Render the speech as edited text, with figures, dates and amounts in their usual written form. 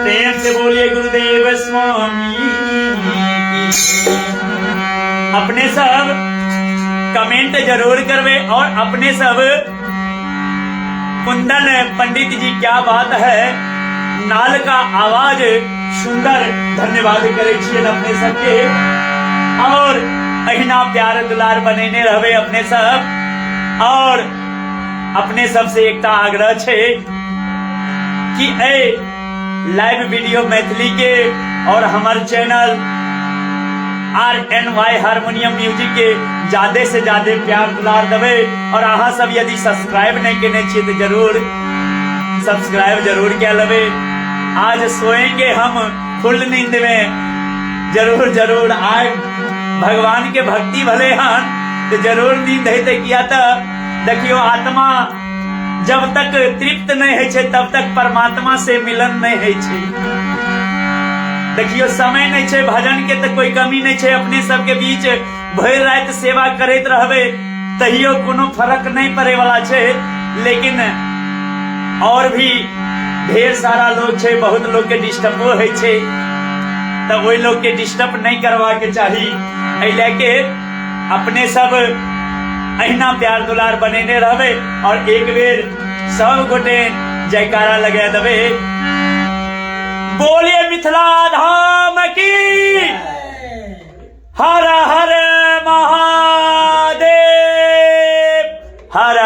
प्रेम से बोलिए गुरुदेव स्वामी की। अपने सब कमेंट जरूर करवे और अपने सब कुंदन पंडित जी क्या बात है, नाल का आवाज सुंदर, धन्यवाद करै छियनि अपने सबके। और अहिना प्यार दुलार बनेने रहबै अपने सब। और अपने सबसे एकटा आग्रह छै कि ए लाइव वीडियो मैथिली के और हमर channel R N Y harmonium music के ज्यादा से ज्यादा प्यार दुलार देबै। और अहाँ सब यदि सब्सक्राइब नहीं केने छियै तो जरूर सब्सक्राइब जरूर कए लेबै। आज सोएंगे हम फुल नींद में, जरूर जरूर। आय भगवान के भक्ति भले हन तो जरूर नींद हेतै, किया तऽ देखियो आत्मा जब तक तृप्त नहीं होइ छै तब तक परमात्मा से मिलन नहीं होइ छै। देखियो समय नहीं छै, भजन के तऽ कोई कमी नहीं छै, अपने सबके बीच भरि राति सेवा करैत रहबै तहियो कोनो फर्क नहीं पड़े वाला छै। लेकिन और भी ढेर सारा लोग छै, बहुत लोग के डिस्टर्बो होइ छै, तऽ ओहि लोग के डिस्टर्ब नहीं करवा के चाही। एहि लए के अपने सब अहिना प्यार दुलार बनेने रहबै और एक बेर सब गोटे जयकारा लगा देबै, बोलिए मिथिला धाम की, हर हर महादेव हर